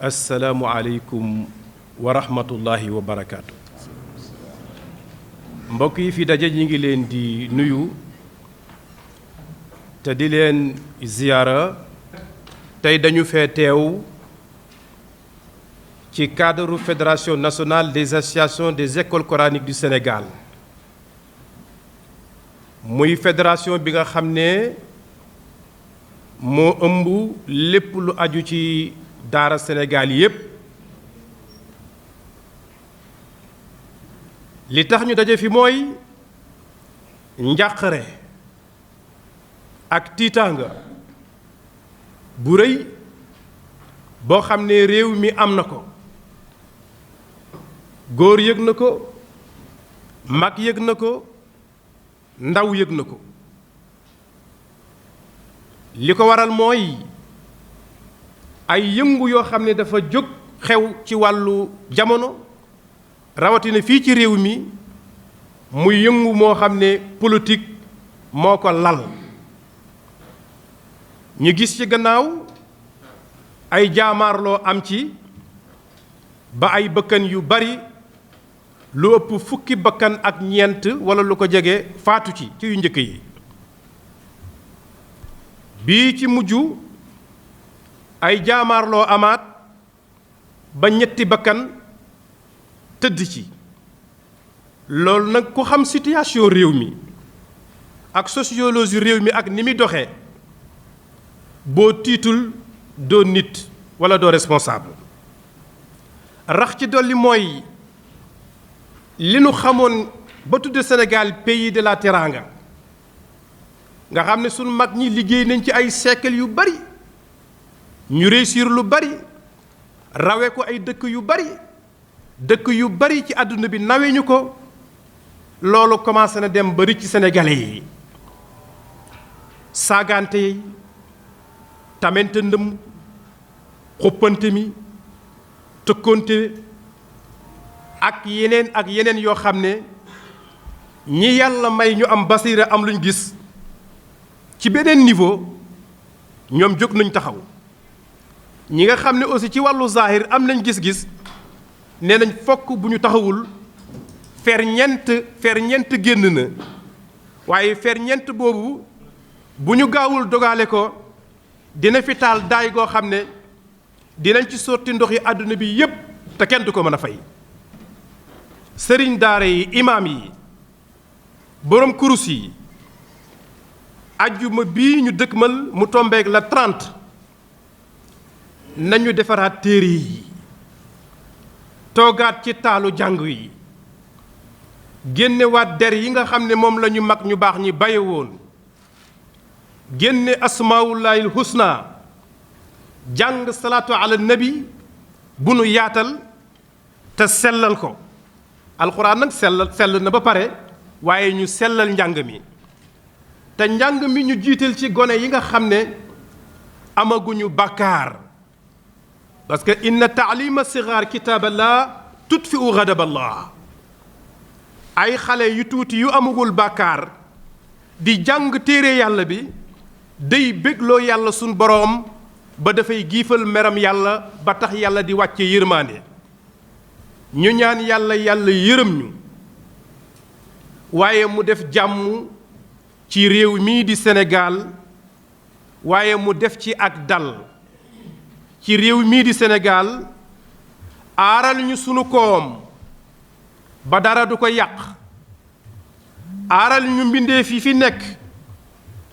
assalaamu aleykum wa rahmatullahi wa barakaatu. mbokk yi fi daje ñi ngi leen di nuyu te di leen ziyaara. tey dañu fee teew ci cadre fédération nationale des associations des écoles coraniques du Sénégal muy fédération bi nga xam ne moo ëmb lépp lu aju ci daara Sénégal yépp. li tax ñu daje fi mooy njàqare ak tiitaanga bu rëy boo xam ne réew mi am na ko. góor yëg na ko, mag yëg na ko, ndaw yëg na ko. li ko waral mooy ay yëngu yoo xam ne dafa jóg xew ci wàllu jamono rawatina fii ci réew mi muy yëngu moo xam ne politique moo ko lal. ñu gis ci gannaaw ay jaamaarloo am ci ba ay bakkan yu bari lu ëpp fukki bakkan ak ñeent walla lu ko jege faatu ci yu njëkk yi. bii ci mujj ay jaamaarloo amaat ba ñetti bakkan tëdd ci. loolu nag ku xam situation réew mi ak sociologie réew mi ak ni muy doxee boo tiitul doo nit walla doo responsable. rax ci dolli mooy li nu xamoon ba tudde Sénégal pays de la teranga nga xam ne sunu mag ñi liggéey nañ ci ay siècle yu bari ñu réussir lu bari rawe ko ay dëkk yu bari ci àdduna bi nawe ñu ko. loolu commencé na dem bari ci sénégalais yi. saagante yi tamente ndëm xuppante mi tëkkonte ak yeneen yoo xam ne ñi yàlla may ñu am basira am luñ gis ci beneen niveau ñoom jóg nañ taxaw. ñi nga xam ne aussi ci wàllu zahir am nañ gis-gis nee nañ fokk bu ñu taxawul ferñeent génn na. waaye ferñeent boobu bu ñu gaawul dogale ko dina fi taal daay goo xam ne dinañ ci sotti ndox yi àdduna bi yépp te kenn du ko mën a fay. sëriñ daara yi imaam yi boroom kurus yi ajjuma bii ñu dëkkmal mu tombeek la 30 nañu defaraat téere yi toogaat ci taalu jàng yi génnewaat der yi nga xam ne moom la ñu mag ñu baax ñi baye woon génne asmaaullahil husna jàng salaatu ala nabi bu nu yaatal te sellal ko. alxuraan nag sell na ba pare waaye ñu sellal njàng mi te njàng mi ñu jiital ci gone yi nga xam ne amaguñu bàkkaar parce que inna taalima sigaar kitaaballah tutfiu ghadaballah. ay xale yu tuuti yu amagul bàkkaar di jàng téere yàlla bi day bégloo yàlla suñ boroom ba dafay giifal meram yàlla ba tax yàlla di wàcce yërmaande. ñu ñaan yàlla yërëm ñu waaye mu def jàmm ci réew mii di Sénégal waaye mu def ci ak dal ci réew mii di Sénégal aaral ñu sunu koom ba dara du ko yàq aaral ñu mbindeef yi fi nekk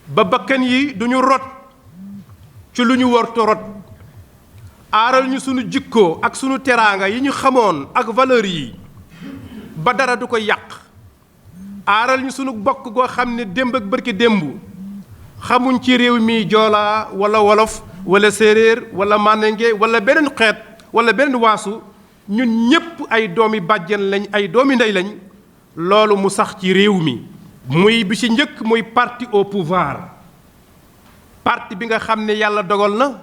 ba bakkan yi duñu rot ci lu ñu wartu rot aaral ñu sunu jikko ak sunu teraanga yi ñu xamoon ak valeur yi ba dara du ko yàq aaral ñu sunu bokk goo xam ne démb ak bërki démb xamuñ ci réew mi joolaa wala wolof wala séeréer wala mandingue wala beneen xeet wala beneen waasu ñun ñépp ay doomi bàjjen lañ ay doomi ndey lañ. loolu mu sax ci réew mi muy bi ci njëkk muy parti au pouvoir parti bi nga xam ne yàlla dogal na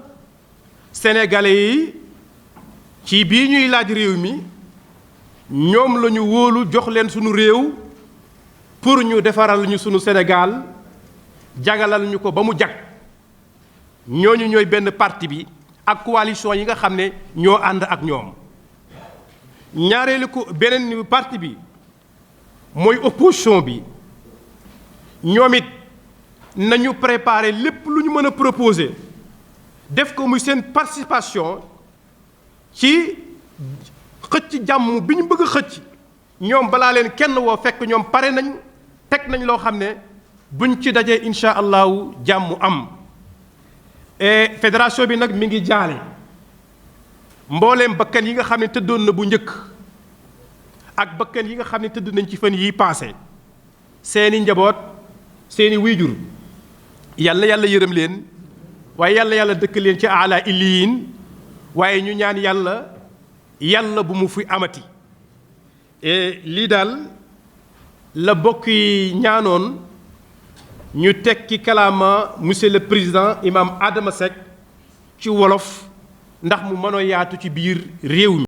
sénégalais yi ci bii ñuy laaj réew mi ñoom la ñu wóolu jox leen sunu réew pour ñu defaral ñu sunu Sénégal jagalal ñu ko ba mu jag ñooñu ñooy benn parti bi ak coalition yi nga xam ne ñoo ànd ak ñoom. ñaareelu ko beneen parti bi mooy opposition bi ñoom it nañu préparer lépp lu ñu mën a proposer def ko muy seen participation ci xëcc jàmm bi ñu bëgg a xëcc ñoom balaa leen kenn woo fekk ñoom pare nañ teg nañ loo xam ne buñ ci dajee incha allahu jàmm am. et fédération bi nag mi ngi jaale mbooleem bakkan yi nga xam ne tëddoon na bu njëkk ak bakkan yi nga xam ne tëdd nañ ci fan yi paase seeni njaboot seeni wiijur yàlla yërëm leen waaye yàlla dëkk leen ci ala illiyin waaye ñu ñaan yàlla bu mu fi amati. et lii daal la bokk yi ñaanoon ñu tekki kalaama monsieur le président imam Adama Seck ci wolof ndax mu mën a yaatu ci biir réew mi.